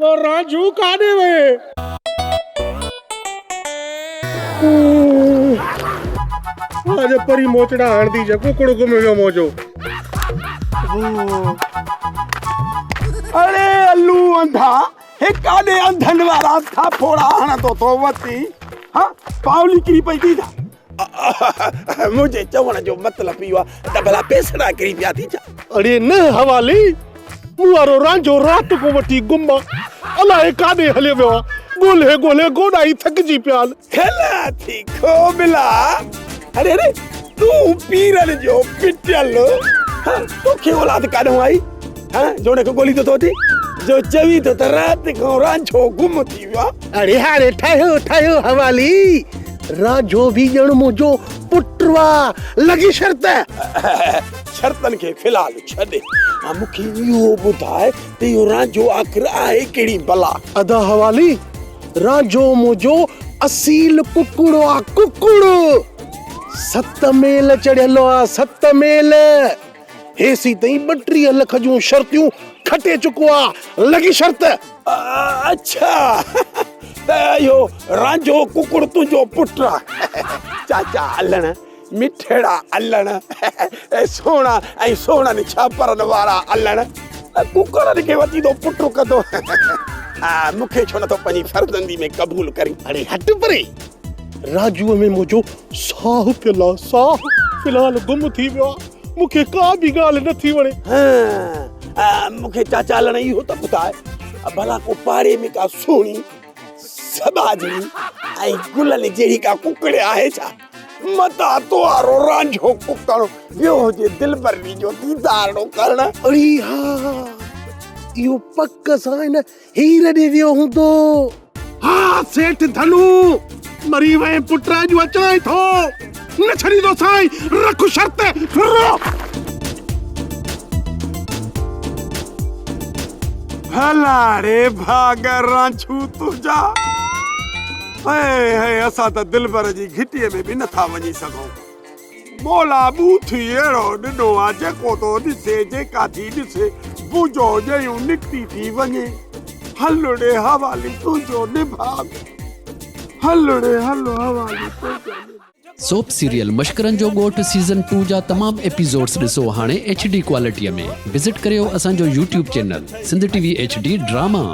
رانجهو ڪاڏي وئي؟ اڄ پري موچڙا هڻندي جي ڪڪڙ گم ويو منهنجو. اڙي الو انڌا هي ڪاڏي انڌن وارا ٿاڦوڙا هڻندو ٿو وتين ها پاولي ڪري پئي ٿي ڇا؟ منهنجي چوڻ جو مطلب اهو آهي ته ڀلا پيسڙا ڪري پيا ٿي ڇا؟ اڙي نه حوالي مون وارو رانجهو رات کان وٺي گم آ الائي ڪاڏي هليو ويو آ ڳولهي ڳولهي گوڏا ئي ٿڪجي پيا آهن. کلا ٿي کوٻلا اڙي اڙي تون پيرن جو پٽيل ها توکي اولاد ڪاڏهون آئي ها جو ان کي ڳولي ٿو اچي جو چوي ٿو ته رات کان رانجهو گم ٿي ويو آ. اڙي هاڻي ٺهيو ٺهيو حوالي رانجهو به ڄڻ منهنجو پٽ آ لڳي شرط. شرطن کي في الحال ڇڏ ها مون کي اهو ٻڌاء ته اهو رانجهو آخر آهي ڪهڙي بلا. ادا حوالي رانجهو منهنجو اصيل ڪڪڙ آ ڪڪڙ ست ميل چڙهيل آ ست ميل هيسين تائين 32 لک جون شرطيون کٽي چڪو آ لڳي شرط. اڇا ته اهو رانجهو ڪڪڙ تنهنجو پٽ آ چاچا علڻ مٺڙا علڻ سهڻا ۽ سهڻن ڇاپرن وارا علڻ ڪڪڙن کي وٺي ٿو پٽ ڪندو مون کي ڇو نٿو پنهنجي فرزندي ۾ قبول ڪرين. اڙي هٽ پري راجوء ۾ منهنجو ساهه پيل آ ساهه في الحال گم ٿي ويو آ مون کي ڪا به ڳالهه نٿي وڻي. مون کي چاچا علڻ اهو ته ٻڌاء ڀلا ڪو پاڙي ۾ ڪا سهڻي سٻاجهڙي ۽ گلن جهڙي ڪا ڪڪڙي آهي ڇا؟ متان تو وارو رانجهو ڪڪڙ ويو هجي دلبرني جو ديدارڙو ڪرڻ. اڙي ها اهو پڪ سان هن هير ڏي ويو هوندو. ها سيٺ ڌنو مري وئين پٽ اڄ اچانء ٿو نه ڇڏيندوسانء رک شرط ڦرو. ڀلا ڙي ڀاڳ رانجهو تنهنجا. هي هي اسان ته دلبر جي گهٽيء ۾ به نٿا وڃي سگهون. مولا ٻوٿ ئي اهڙو ڏنو آ جيڪو ٿو ڏسي جيڪا ٿي ڏسي بوجو ڄيون نڪتي ٿي وڃي. هل ڙي حوالي تنهنجو نڀاڳ. هل ڙي هل حوالي تنهنجو نڀاڳ. سوپ سيريل مشڪرن جو ڳوٺ سيزن ٽو جا تمام ايپيسوڊس ڏسو هاڻي ايڇ ڊي ڪوالٽي ۾ وزٽ ڪريو اسان جو YouTube channel Sindh T V H D drama.